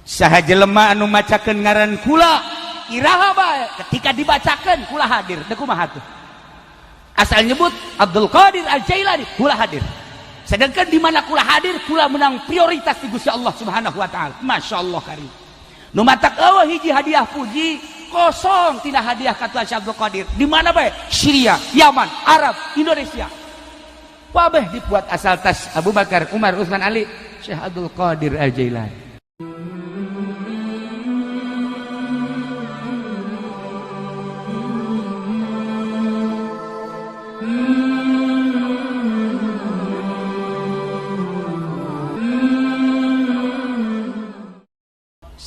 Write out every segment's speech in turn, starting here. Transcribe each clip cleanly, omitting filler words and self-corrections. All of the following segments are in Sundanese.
Saha jelema anu macakeun ngaran kula iraha bae, ketika dibacakeun kula hadir. Deuk kumaha tuh? Asal nyebut Abdul Qadir Al-Jailani, kula hadir. Sedangkan di mana kula hadir, kula menang prioritas di Gusti Allah Subhanahu wa taala. Masya Allah karim. Nu matak eueuh hiji hadiah puji kosong tina hadiah ka Tuhan Syekh Abdul Qadir. Di mana bae? Syria, Yaman, Arab, Indonesia. Wabeh dibuat asal tas Abu Bakar, Umar, Utsman, Ali, Syekh Abdul Qadir Al-Jailani.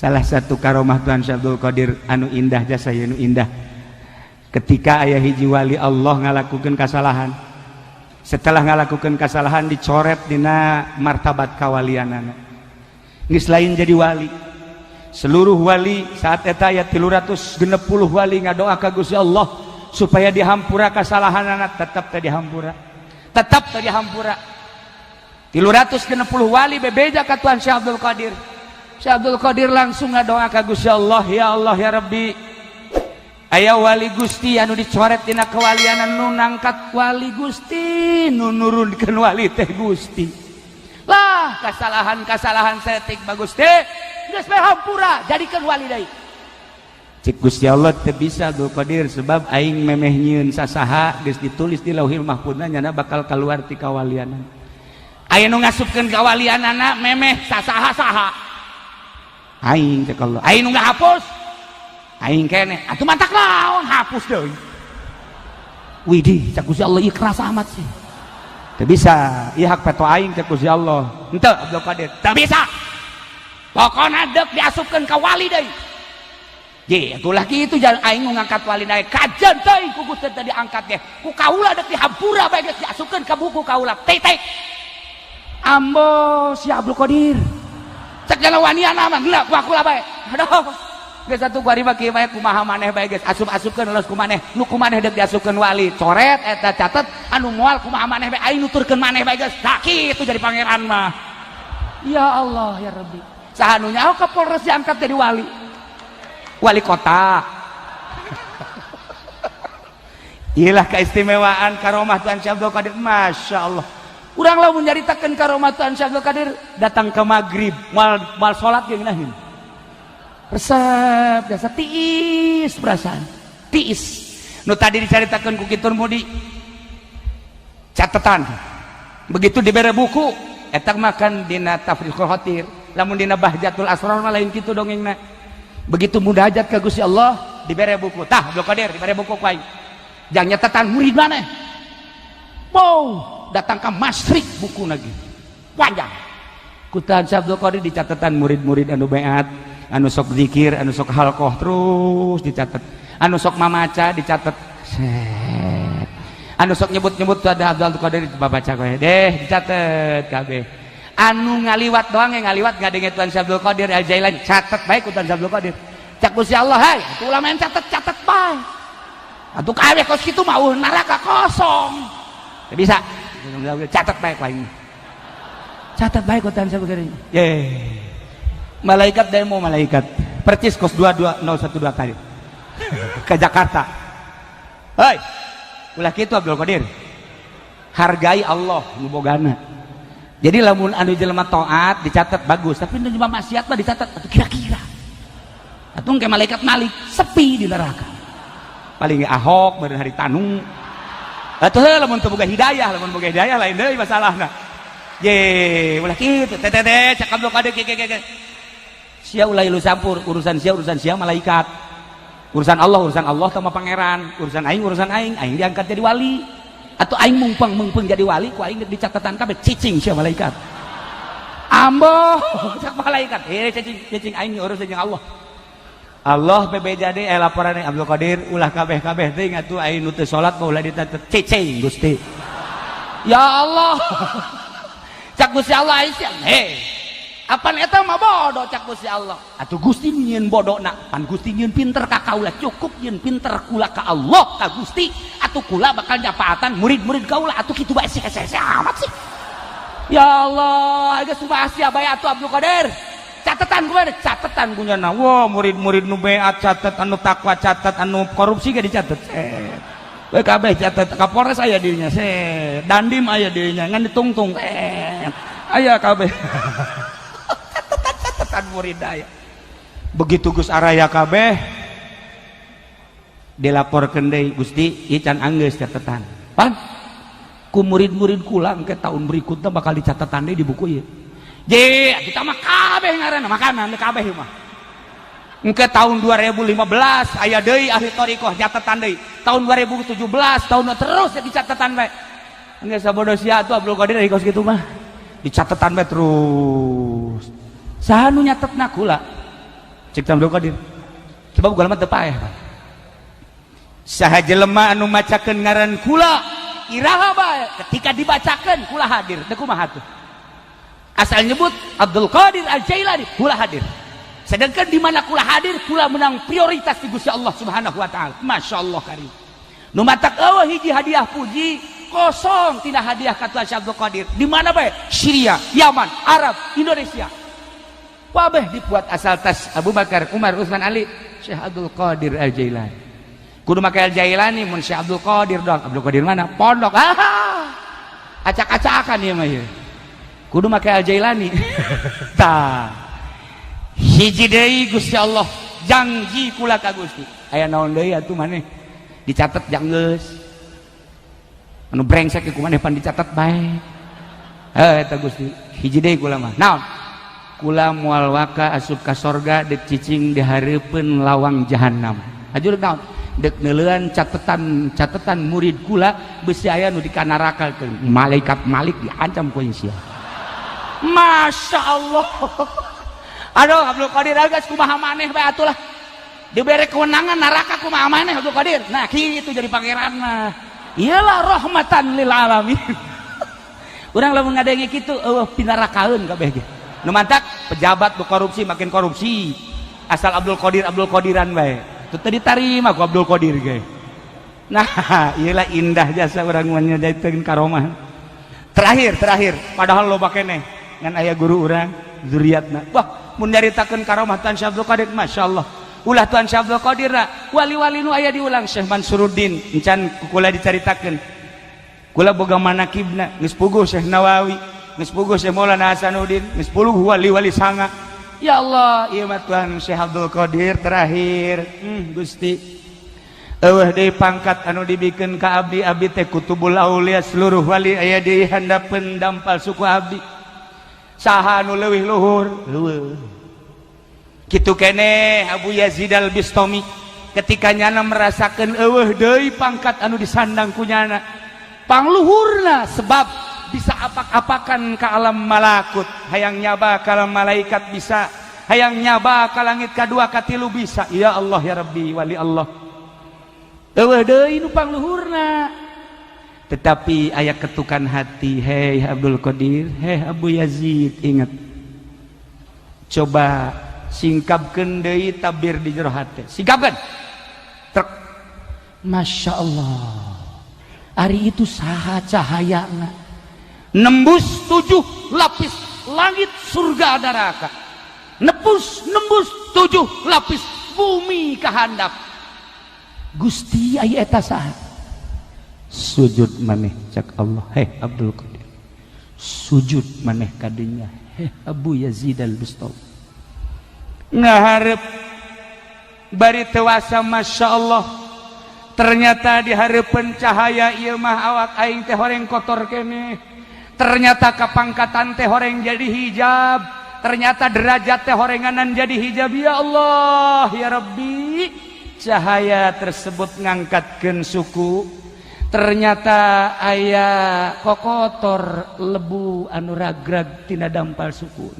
Salah satu karomah Tuhan Syekh Abdul Qadir anu indah, jasa anu indah, ketika aya hiji wali Allah ngalakukan kesalahan, setelah ngalakukan kesalahan dicoret dina martabat kawalianana, geus lain jadi wali. Seluruh wali saat eta aya 360 wali ngadoa ka Gusti Allah supaya dihampura kesalahanana, tetap teu dihampura, tetap teu dihampura. 360 wali bebeja ka Tuhan Syekh Abdul Qadir. Syekh Abdul Qadir langsung ngadoa ka Gusti Allah, ya Allah ya Rabbi, aya wali Gusti anu dicoret dina kewalianan, nu nangkat wali Gusti, nu nurunkeun wali teh Gusti. Lah, kesalahan-kesalahan setik bagus teh geus bae hampura, jadikeun wali deui. Cik Gusti Allah, teu bisa Abdul Qadir, sebab aing memeh nyieun sasaha geus ditulis di Lauhil Mahfudna nyana bakal keluar ti kawalianan. Aya nu ngasupkeun kawalianana memeh sasaha saha? Aing, cek Allah. Aing nu ngahapus aing kene, atuh mantak naon hapus deui. Widih, cek Gusti Allah, ieu keras amat sih. Teu bisa, ieu hak peto aing, cek Gusti Allah. Henteu Abdul Qadir, teu bisa, pokona deuk diasupkeun ka wali deui. Je, atulah kitu jalan aing nu ngangkat wali naik kajen teuing ku Gusti teu diangkat ge ku kaula deuk dihampura bae, geus diasupkeun ka buku kaula titik. Ambo si Abdul Qadir, cek jana wanian mah geuleuh ku aku lah bae. Aduh, geus atuh kuari mah kieu bae, kumaha maneh bae geus asup-asupkeun los ku maneh, nu ku maneh deuk diasupkeun wali coret eta catet, anu moal kumaha maneh bae, aing nuturkeun maneh bae geus. Tah kitu jadi pangeran mah. Ya Allah ya Rabbi, saha nu nyaho Kapolres diangkat jadi wali, wali kota. Iyalah keistimewaan karomah Tuhan Syekh Abdul Qadir. Masya Allah. Urang lamun nyaritakeun karomah Tuhan Syekh Abdul Qadir datang ke maghrib moal moal salat ge ngeunaheun. Resep biasa tiis perasaan. Tiis. Nu tadi dicaritakeun ku Kitur Mudi. Catatan. Begitu dibere buku eta makan dina Tafriqul Khatir. Lamun dina Bahjatul Asrar mah lain kitu dongengna. Begitu munajat ka Gusti Allah dibere buku. Tah Abdul Qadir dibere buku ku aing. Jang nyatatan murid maneh. Wow, datang ke Masrik buku lagi panjang. Ku Tuhan Syekh Abdul Qadir dicatatan murid-murid anu beat, anu sok zikir, anu sok halqoh terus dicatat, anu sok mamaca dicatat. Set. Anu sok nyebut-nyebut ada Abdul Qadir baca kowe deh dicatat kabeh. Anu ngaliwat doang yang ngaliwat ngadenge Tuhan Syekh Abdul Qadir Al Jailani catat bae ku Tuhan Syekh Abdul Qadir. Cak Gusti Allah, hai atuh ulama yang catat-catat bae. Atuh kabeh kos kitu mah neraka kosong. Teu bisa. Catat baik lain. Catat baik Tuhan Syekh Abdul Qadir. Ye. Malaikat demo malaikat. Percis kos 22012 kali. Ke Jakarta. Hei. Ulah kitu Abdul Qadir. Hargai Allah nu bogana. Jadi lamun anu jelema taat dicatat bagus, tapi nu jelema maksiat mah dicatat atuh kira-kira. Atuh ke malaikat Malik sepi di neraka. Paling Ahok beureun hari tanu. Atuh lamun teu boga hidayah, lamun boga hidayah lain deui masalahna. Ye, ulah kitu teh teh teh cak Abdul Qadir kieu kieu kieu. Sia ulah ilu campur, urusan sia malaikat. Urusan Allah sama pangeran, urusan aing, aing diangkat jadi wali. Atau aing mungpeng-mungpeng jadi wali, ku aing di catatan kabeh cicing sia malaikat. Ambo, cak malaikat, eh cicing, cicing aing urusan jeung Allah. Allah bebeja deui laporan Abdul Qadir ulah kabeh-kabeh teuing atuh aing nu teu salat mah ulah ditatet cicing Gusti. Ya Allah. Cak Gusti Allah aing sia, heh. Apan eta mah bodoh cak Gusti Allah. Atuh Gusti nyieun bodona, pan Gusti nyieun pinter ka kaula, cukup nyieun pinter kula ka Allah ka Gusti. Atuh kula bakal nyapaatan murid-murid kaula, atuh kitu bae sih hese amat sih. Ya Allah, geus kumaha sia bae atuh Abdul Qadir. Catat Catatan kumaha? Catatan kunyana. Wah, murid-murid nu beat catat, anu takwa catat, anu korupsi ge dicatat. Set. We kabeh catat, Kapolres aya dirinya, set. Dandim aya dirinya, ngan ditungtung. Set. Aya kabeh. Catatan-catatan murid aya. Begitu geus araya kabeh dilaporkeun deui, Gusti, ieu can anggeus catatan. Pan ku murid-murid kula ke tahun berikutnya bakal dicatetan deui di buku ieu. Je, kita mah kabeh ngaranna makanan kabeh mah. Engke tahun 2015 aya deui ahli thariqah catetan deui. Tahun 2017 tahun terus ya dicatetan bae. Engke sabodo sia atuh Abdul Qadir kos kitu mah. Dicatetan bae terus. Saha nu nyatetna kula? Cek Abdul Qadir. Sebab kula mah teu paeh. Saha jelema anu macakeun ngaran kula iraha bae ketika dibacakeun kula hadir. Teu kumaha tuh? Asal nyebut Abdul Qadir Al-Jailani kula hadir. Sedangkan di mana kula hadir, kula menang prioritas di Gusti Allah Subhanahu wa taala. Masya Allah karim. Nu matak eueuh hiji hadiah puji kosong tina hadiah ka Tuhan Syekh Abdul Qadir. Di mana bae? Syria, Yaman, Arab, Indonesia. Wabeh dibuat asal tas Abu Bakar, Umar, Utsman, Ali, Syekh Abdul Qadir Al-Jailani. Kudu make Al-Jailani mun Syekh Abdul Qadir dong. Abdul Qadir mana? Pondok. Ah. Acak-acakan ieu mah ieu. Kudu make Al-Jailani. Tah. Hiji deui Gusti Allah janji kula ka Gusti. Aya naon deui atuh maneh? Dicatet jang geus. Anu brengsek ku maneh pan dicatet bae. Heuh eta Gusti. Hiji deui kula mah. Naon? Kula moal waka asup ka sorga dek cicing di hareupeun lawang jahanam. Haju naon? Dek neuleuan catetan murid kula besi aya nu dikanaraka malaikat Malik diancam ku sia. Masya Allah. Aduh, Abdul Qadir geus kumaha maneh bae atuh lah. Dibere kewenangan neraka kumaha maneh Abdul Qadir. Nah, kitu jadi pangeran mah. Iyalah rahmatan lil alamin. Urang lamun ngadenge kitu eueuh pinarakaeun kabeh ge. Nu mantak pejabat nu korupsi makin korupsi. Asal Abdul Qadir Abdul Qadiran bae. Itu teu ditarima ku Abdul Qadir ge. Nah, iyalah indah jasa urang mun nyajaikeun karomah. Terakhir, terakhir, padahal loba keneh ngan aya guru urang zuriatna. Wah, mun nyaritakeun karomah Tuan Syekh Abdul Qadir, Masya Allah. Ulah Tuan Syekh Abdul Qadir wali-wali nu aya diulang Syekh Mansuruddin encan kula dicaritakeun. Kula boga manakibna geus puguh Syekh Nawawi, geus puguh Syekh Maulana Hasanuddin, geus puguh wali-wali sanga. Ya Allah, ieu mah Tuhan Syekh Abdul Qadir terakhir. Gusti. Eueuh deui pangkat anu dibikeun ka abdi, abdi teh kutubul aulia seluruh wali aya di handapeun dampal suku abdi. Saha anu leuwih luhur? Leuwih. Kitu keneh Abu Yazid Al-Bistami ketika nyana merasakeun eueuh deui pangkat anu disandang ku nyana. Pangluhurna sebab bisa apak-apakan ke alam malakut, hayang nyaba ka alam malaikat bisa, hayang nyaba ka langit kadua katilu bisa. Ya Allah ya Rabbi wali Allah. Eueuh deui nu pangluhurna. Tetapi aya ketukan hati, hei Abdul Qadir, hei Abu Yazid, ingat. Coba singkapkeun deui tabir di jero hati. Singkapkeun. Trek. Masya Allah. Ari itu saha cahayana. Nembus 7 lapis langit surga neraka. Nembus 7 lapis bumi kahandap. Gusti aya eta saha? Sujud maneh cak Allah, heh Abdul Qadir. Sujud maneh kadinya, heh Abu Yazid Al-Bistami. Ngaharep bari tewasa Masya Allah. Ternyata di hareupeun cahaya ieu mah awak aing teh horeng kotor keneh. Ternyata kepangkatan teh horeng jadi hijab. Ternyata derajat teh horenganan jadi hijab. Ya Allah ya Rabbi. Cahaya tersebut ngangkatkeun suku. Ternyata aya kokotor lebu anu ragrag tina dampal suku.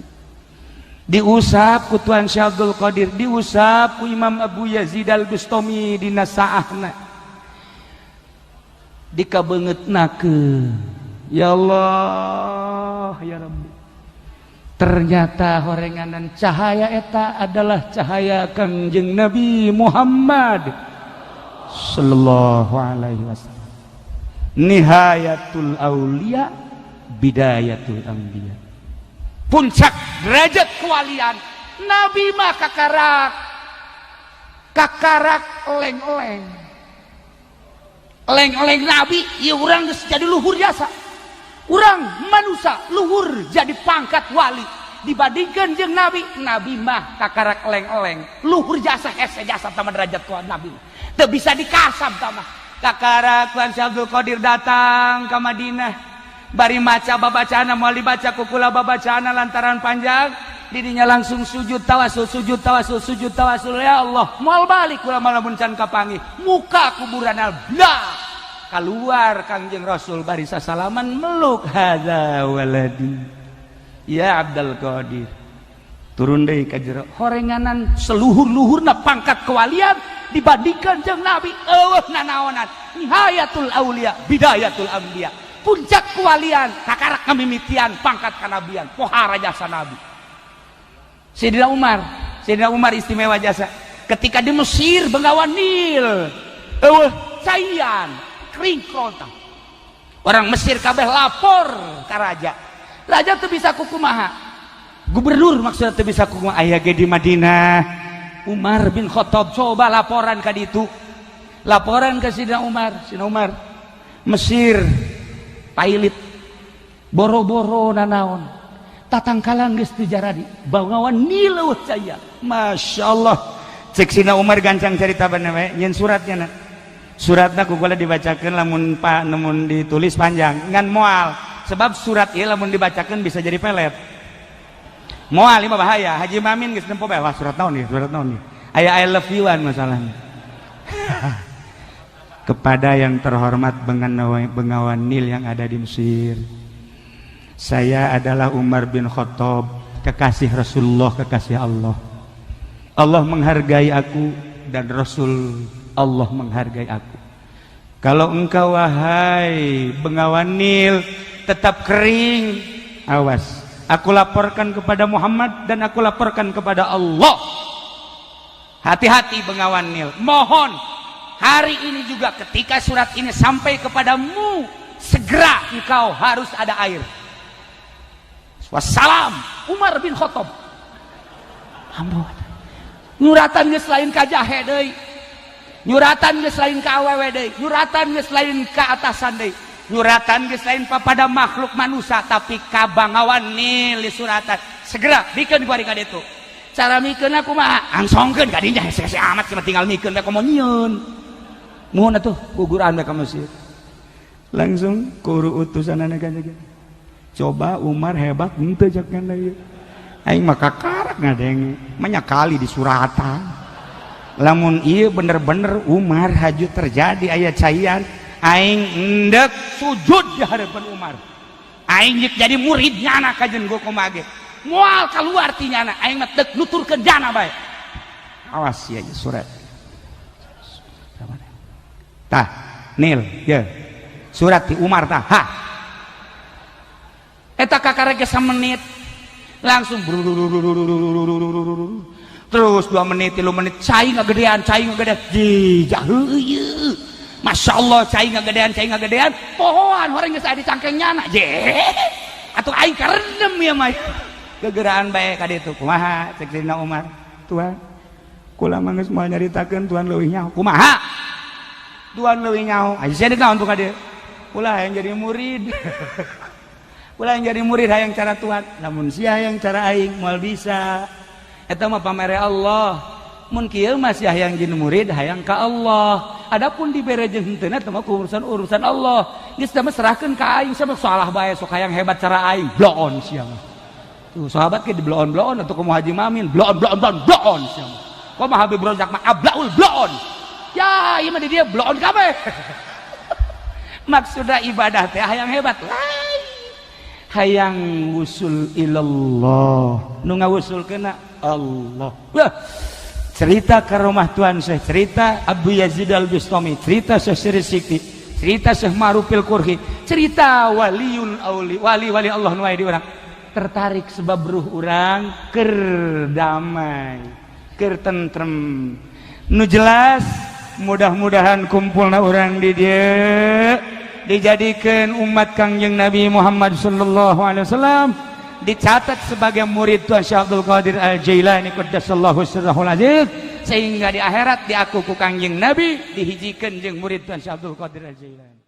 Diusap ku Tuan Syekh Abdul Qadir, diusap ku Imam Abu Yazid Al-Bustami dina saahna. Dikabeungeutnakeun. Ya Allah ya Rabbi. Ternyata horenganan cahaya eta adalah cahaya Kangjeng Nabi Muhammad sallallahu alaihi wasallam. Nihayatul aulia bidayatul anbiya. Puncak derajat kewalian Nabi mah kakarak kakarak eleng-eleng eleng-eleng Nabi ya, urang geus jadi luhur jasa, urang manusia luhur jadi pangkat wali dibandingkan jeung Nabi. Nabi mah kakarak eleng-eleng, luhur jasa, hese jasa tama derajat ku Nabi, teu bisa dikasab tama. Kakarak Tuan Syekh Abdul Qadir datang ke Madinah, bari maca babacana, moal dibaca ku kula babacana lantaran panjang. Didinya langsung sujud tawasul, sujud tawasul, sujud tawasul, "Ya Allah, moal balik kula lamun can kapanggih." Muka kuburan blah keluar Kangjeng Rasul, bari sasalaman meluk, "Hadza waladi ya Abdul Qadir." Turun deui ka jero horenganan seluhur-luhurna pangkat kewalian dibandingkan jeung Nabi eueuh nanaonan. Nihayatul aulia, bidayatul anbiya, puncak kewalian kakarak ngamimitian pangkat kanabian. Pohara jasa Nabi. Sayyidina Umar, Sayyidina Umar istimewa jasa. Ketika di Mesir, Bengawan Nil eueuh caian, kering kerontang, orang Mesir kabeh lapor ka raja. Raja tuh bisa kukumaha, gubernur maksudnya tuh bisa kukumaha. Aya ge di Madinah Umar bin Khattab. Coba laporan ka ditu, laporan ke Sidina Umar. "Sidina Umar, Mesir pailit, boro-boro nanaon, tatangkalan geus teu jaradi, Bengawan Nil eueuh caya." Masya Allah, cek Sidina Umar, gancang cerita bener we nyeun suratnya na. Suratna ku kula dibacakeun, lamun pa lamun ditulis panjang ngan moal, sebab surat ieu lamun dibacakeun bisa jadi pelet. Moal mah bahaya. Haji Mamin geus nempo bae, "Wah, surat naon nih, surat naon nih?" Aya "I love you-an" masalahnya. "Kepada yang terhormat Bengawan Nil yang ada di Mesir. Saya adalah Umar bin Khattab, kekasih Rasulullah, kekasih Allah. Allah menghargai aku dan Rasul Allah menghargai aku. Kalau engkau, wahai Bengawan Nil, tetap kering, awas, aku laporkan kepada Muhammad dan aku laporkan kepada Allah. Hati-hati, Bengawan Nil. Mohon hari ini juga ketika surat ini sampai kepadamu, segera engkau harus ada air. Wassalam, Umar bin Khattab." Ampun. Nyuratan geus lain ka jahe deui. Nyuratan geus lain ka awewe deui. Nyuratan geus lain ka atasan deui. Nyuratan geus lain pada makhluk manusia, tapi ka Bangawan Nil suratan. Segera bikeun ku ka ditu. Cara mikeun kumaha? Angsongkeun ka dinya, hese-hese amat cuma tinggal mikeun bae, komo nyieun. Muhun atuh guguran bae ka Mesir. Langsung kuru utusanana kan. Coba Umar hebat henteu cek ieu. Aing mah kakarak ngadenge, banyak kali di suratan. Lamun ieu bener-bener Umar haju terjadi aya caian, aing endek sujud di hadapan Umar. Aing jek jadi murid nyana kajen gua kumaha ge. Moal keluar ti nyana, aing mah deuk nuturkeun jana bae. Awas ya surat. Tah, Nil, ya. Surat ti Umar tah. Ha. Eta kakarek menit langsung terus 2 menit, 3 menit, cai ngagedean, cai ngagedean, jijah. Masya Allah, cai ngagedean, cai ngagedean, pohoan orang geus aya di cangkeng nyana je atuh, aing karendem ya mah gegeraan bae ka ditu. "Kumaha?" cek Sayyidina Umar. "Tuan, kula mah geus moal nyaritakeun, Tuan leuwih nyaho." "Kumaha Tuan leuwih nyaho?" "Aya sia deuk naon tuh ka dieu? Kula hayang jadi murid, kula hayang jadi murid, hayang cara Tuan." "Lamun sia hayang cara aing, moal bisa. Eta mah pamere Allah. Mun kieu mah sia hayang jadi murid, hayang ka Allah. Adapun dibere jeung henteu eta mah urusan urusan Allah. Geus mah serahkeun ka aing, sama salah bae sok hayang hebat cara aing. Bloon sia mah." Tuh sahabat ke di bloon-bloon atau komo Haji Mamin bloon bloon bloon bloon sia mah. Komo Habib Rozak mah ablaul bloon. Ya, ieu mah di dia bloon kabeh. Maksudna ibadah teh hayang hebat lain. Hayang wusul ilallah. Nu ngawusulkeuna Allah. Wah, cerita ke rumah Tuan Syekh, cerita Abu Yazid Al-Bustami, cerita Syekh Siri Sikti, cerita Syekh Ma'rufil Qurhi, cerita waliun auli, wali-wali Allah nu aya di urang. Tertarik sebab ruh urang keur damai, keur tentrem. Nu jelas mudah-mudahan kumpulna urang di dieu dijadikan umat Kangjeng Nabi Muhammad sallallahu alaihi wasallam. Dicatat sebagai murid Tuan Syekh Abdul Qadir Al-Jailani qaddasallahu sirrahul aziz, sehingga di akhirat diaku ku Kangjeng Nabi dihijikeun jeung murid Tuan Syekh Abdul Qadir Al-Jailani.